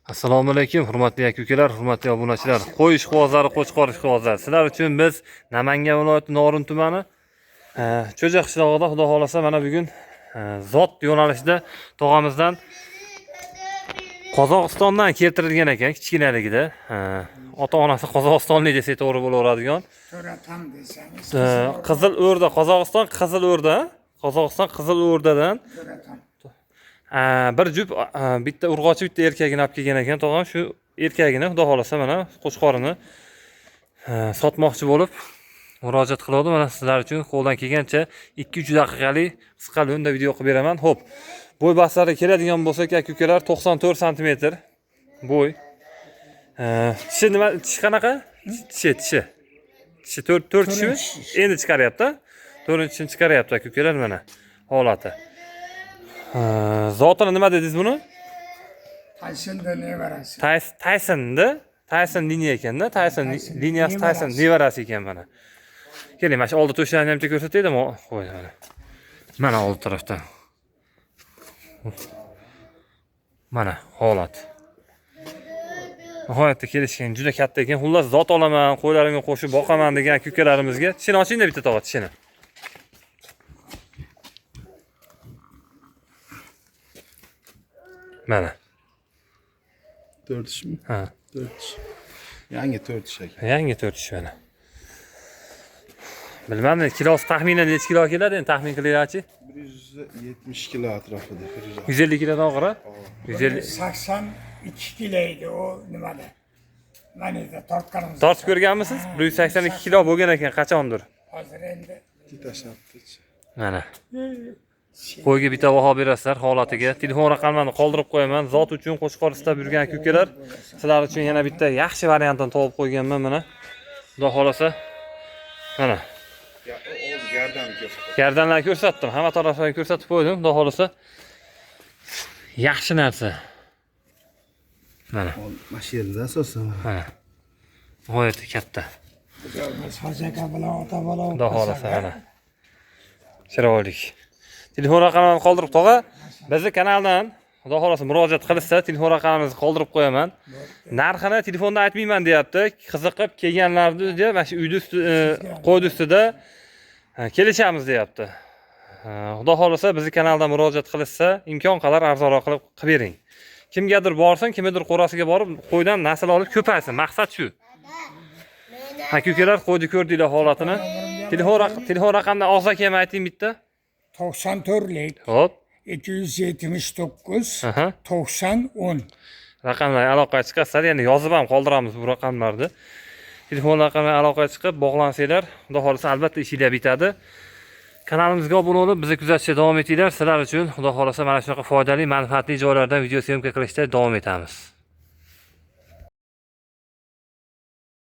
Assalomu alaykum, hurmatli aka-ukalar, hurmatli obunachilar. Qo'y ishqibozlari, qo'chqor ishqibozlari. Sizlar uchun biz Namangan viloyati Norin tumani Cho'ja qishlog'ida, xudo xolasa, mana bugun zot yo'nalishida tog'amizdan Qozog'istondan keltirilgan ekan kichkinaligida. Ota-onasi qozog'istonlik desak to'g'ri bo'laveradigan. To'ratam desangiz. Qizil O'rda, Qozog'iston Qizil O'rda, Qozog'iston Qizil O'rdadan To'ratam. Bir jup, bitta urg'ochi, bitta erkagini olib kelgan ekan tog'am. Shu erkagini, xudo xolasa, mana qo'chqorini sotmoqchi bo'lib murojaat qiladi. Mana sizlar uchun qo'ldan kelgancha 2-3 daqiqalik qisqa lo'nda video qilib beraman. Xo'p, bo'y bastlari keladigan bo'lsak, aka ukalar, 94 santimetr bo'y. Tishi nima, tishi qanaqa? Tishi to'rt tishimi? To'rtinchi tish. Endi chiqaryapti. To'rtinchi tishini chiqaryapti, aka ukalar, mana holati. Zotini nima dedingiz buni? Taysonda nevarasi. Taysonda, Tayson liniya ekanda, Tayson Tyson liniyasi, Tayson nevarasi. Nevarasi ekan mana. Keling, mana shu oldi to'shlarni ham bitta ko'rsataydim. Qo'y mana. Mana oldi tarafdan. Mana holat. Nihoyatda kelishgan, juda katta ekan. Xullas, zot olaman, qo'ylarimga qo'shib boqaman degan aka ukalarimizga. Tishini oching-da bitta, tog'a, tishini. Mana. To'rt tishmi? Ha. To'rt tish. Yangi to'rt tish ekan. Yangi to'rt tish mana. Bilmadim, kilosi taxminan necha kilo keladi, endi taxmin qilinglarchi. 170 kilo atrofida. 160. 150 kilodan og'ir, a? 150. 82 kilo edi u nimada. Mana tortganimiz. Tortib ko'rganmisiz? 182 kilo bo'lgan ekan qachondir. Hozir endi Tashlabdi. Mana. Qo'yga bitta baho berasizlar holatiga. Telefon raqamlarini qoldirib qo'yaman. Zot uchun qo'chqor istab yurgan aka-ukalar, sizlar uchun yana bitta yaxshi variantini topib qo'yganman mana. Xudo xolasa. Mana. Ya, oldi gardan ko'rsatdi. Gardanlarni ko'rsatdim, hamma taraflarini ko'rsatib qo'ydim. Xudo xolasa. Yaxshi narsa. Mana, Mana shu yerida asosan. mana. Nihoyatda katta. biz Hoji aka bilan ota bola Xudo xolasa, mana. Chiroyli. Telefon raqamini qoldirib, tog'a, bizni kanaldan xudo xolasa murojaat qilishsa, telefon raqamimizni qoldirib qo'yaman. Narxini telefonda aytmayman deyapti. Qiziqib kelganlarni deya, mana shu uyni usti, qo'yni ustida kelishamiz deyapti. Xudo xolasa bizni kanaldan murojaat qilishsa, imkon qadar arzonroq qilib qilib bering. Kimgadir borsin, kimnidir qo'rasiga borib, qo'ydan nasl olib ko'paysin. Maqsad shu. Aka ukalar, qo'yni ko'rdinglar holatini. Telefon raqamini og'zaki ham ayting bitta. 94lik Xo'p. 279 Aha. 90 10. Raqamlar aloqaga chiqasizlar, ya'ni yozib ham qoldiramiz bu raqamlarni. Telefon raqamiga aloqaga chiqib bog'lansanglar, xudo xolasa albatta ishinglar bitadi. Kanalimizga obuna bo'lib, bizni kuzatishda davom etinglar. Sizlar uchun xudo xolasa mana shunaqa foydali, manfaatli joylardan video syomka qilishda davom etamiz.